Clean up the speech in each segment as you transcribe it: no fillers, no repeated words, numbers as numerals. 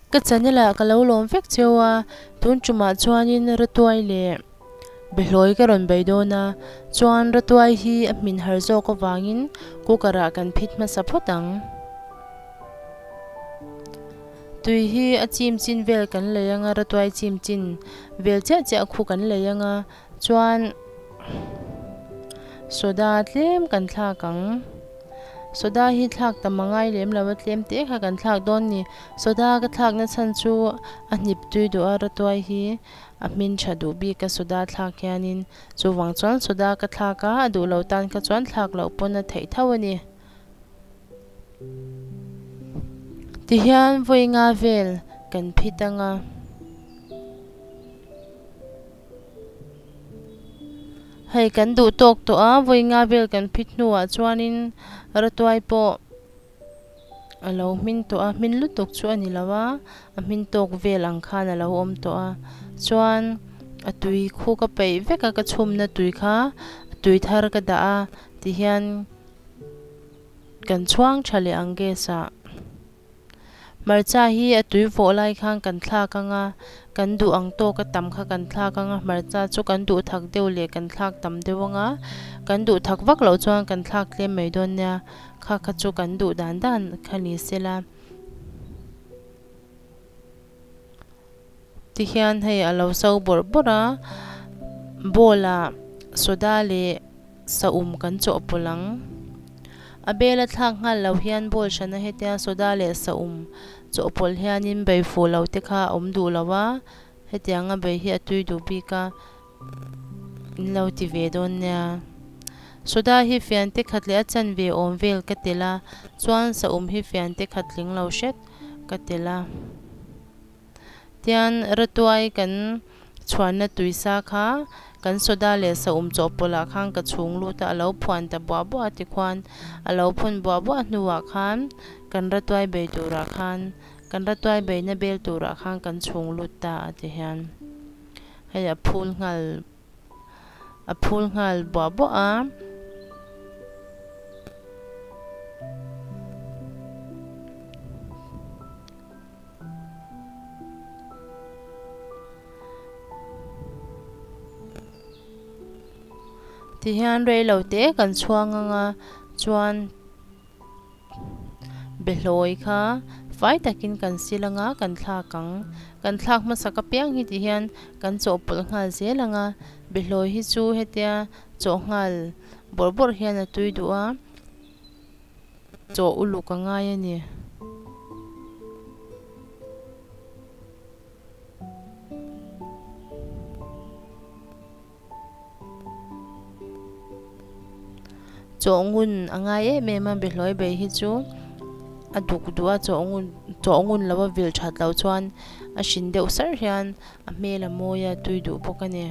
Ka channel ah ka lo lawm vek cheu a, tun tumah chuanin Ratuai leh Behlawi ka rawn bei dawn a, chuan Ratuai hi a hmin har zawk avangin cooker ah kan phit hmasa phawt ang. Tui hi a chim chin vel kan lei anga Ratuai chim chin vel chiah chiah khu kan lei anga chuan soda tlem kan thlak ang. Soda hi thlak tam a ngai lem lo a, tlem te kha kan thlak dawn ni. Soda ka thlak na chhan chu a hnip tui duh a, ratuai hi a hmin tha duh bik a soda thlak hianin. Chuvang chuan soda ka thlak a, a duh lo tan kha chuan thlak loh pawn a theih tho a ni. Tihian vawi nga vel kan phit ang a. Hei kan duh tawk tawh a, vawi nga vel kan phit hnuah chuanin ratuai pawh a lo hmin tawh a, hmin lutuk chu a ni lo a, a hmin tawk vel ang khan a lo awm tawh a, chuan a tui khu ka peih vek a, ka chhumna tui kha tui thar ka dah a tihian kan chhuang tha leh ang gas ah. Hmarcha hi a tui vawh lai khan kan thlak ang a, kan duh ang tawk a tam kha kan thlak ang a, hmarcha chu kan duh thak deuh leh kan thlak tam deuh ang a, kan duh thak vak loh chuan kan thlak tlem mai dawn nia, kha kha chu kan duh dan dan kha ni sela. Tihian hei a lo so bawrh bawrh a, bowl ah soda leh saum kan chawhpawlh ang. A bel a thlak nghal lo hian bowl hrana hetia soda leh saum chawhpawlh hianin bei fuh lo te kha a awm duh lo a, hetianga bei hi a tui duh bik a. In lo ti ve dawn nia. Soda hi fian te khat leh a chanve awm vel ka tel a, chuan saum hi fian te khat tling lo hret ka tel a. Tian ratuai kan chhuanna tuisa kha kan soda leh saum chawhpawlh ah khan ka chhung lut a, a lo phuan ta buah buah a tikhuan a lo phun buah buah hnuah khan kan ratuai bei turah khan kan ratuai beina bel turah khan kan chhung lut ta a ti hian. Hei a phul nghal a phul nghal buah buah a. Tihian reilo te kan chhuang anga chuan. Behlawi kha fai takin kan sil anga kan thlak ang. Kan thlak hmasak apiang hi ti hian kan chawhpawlh nghal zel ang a, behlawi hi chu hetia chawh nghal bawrh bawrh hian a tui duh a, chawh uluk a ngai a ni. Chaw ngun a ngai em em a behlawi bei hi chu a duk duh a chaw ngun chaw ngun lo a vil that loh chuan a hrin deuh sarh hian a hmel a mawi a tui duh bawk a ni.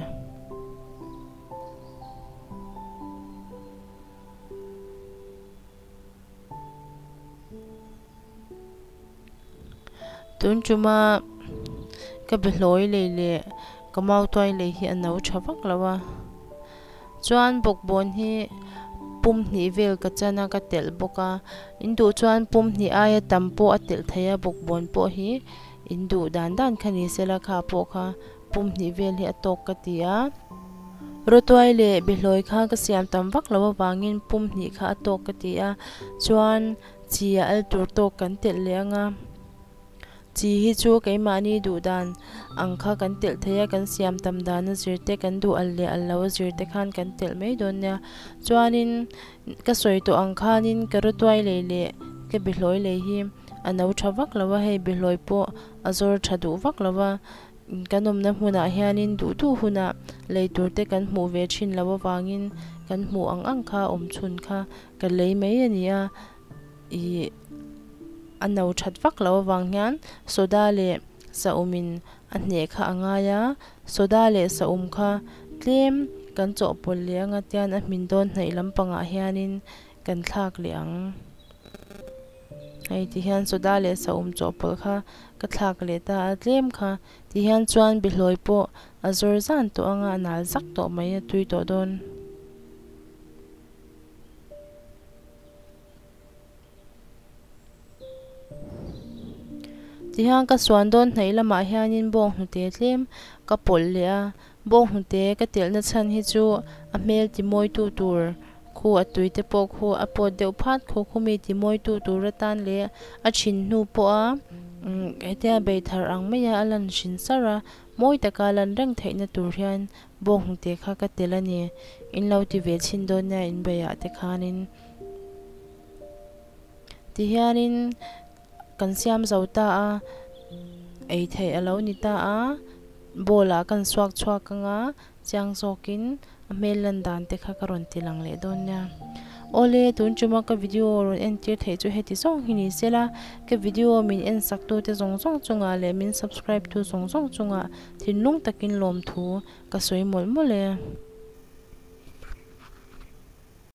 Tun tuma ka behlawi lei leh ka mautuai lei hi a no tha vak lo a chuan bawkbawn hi pum hnih vel ka chan a ka telh bawk a in duh chuan pum hnih aia tam pawh a telh theih a bawkbawn pawh hi in duh dan dan kha ni sela kha pawh kha pum hnih vel hi a tawk ka ti a rawtuai leh behlawi kha ka siam tam vak lo avangin pum hnih kha a tawk ka ti a chuan. Chi a al tur tawk kan telh leh ang a, chi hi chu keimahni duh dan ang kha kan telh thei a, kan siam tam dan a zir te, kan duh al leh al lo a zir te khan kan telh mai dawn nia. Chuanin ka sawi tawh ang khanin ka rawtuai lei leh ka behlawi lei hi a no tha vak lo a, hei behlawi pawh a zawr tha duh vak lo a, kan awmna hmunah hianin duh duh hunah lei tur te kan hmuh ve thin loh avangin kan hmuh ang ang kha awm chhun kha Ka lei mai a ni a, ih a no that vak loh avang hian soda leh saum in a hneh kha a ngai a, soda leh saum kha tlem kan chawhpawlh leh anga tian a hmin dawn hnaih lampangah hianin kan thlak leh ang. Hei ti hian soda leh saum chawhpawlh kha ka thlak leh ta a, tlem kha ti hian chuan behlawi pawh a zawr zan tawh anga a nal zak tawh mai a tui tawh dawn. Tihian ka suan dawn hnaih lamah hianin bawnghnute tlem ka pawlh leh a, bawnghnute ka telhna chhan hi chu a hmel ti mawitu tur khu a tui te pawh khu a pawt deuh phat khu khu mi ti mawitu tur atan leh a thin hnu pawha umm hetia bei thar ang maia a lan hrin sar a mawi taka a lan reng theihna tur hian bawnghnute kha ka telh a ni in lo ti ve chhin dawn nia inbeiah te khanin tihianin. Kan siam zo ta a, ei theih a lo ni ta a, bowl ah kan suak chhuak ang a, chiang zawkin a hmel lan dan te kha ka rawn ti lang leh dawn nia. Awle, tun tuma ka video rawn entir theih chu heti zawng hi ni se la, ka video min en sak tu te zawng zawng chungah leh min subscribe tu zawng zawng chungah thinlung takin lawmthu ka sawi mawlh mawlh e.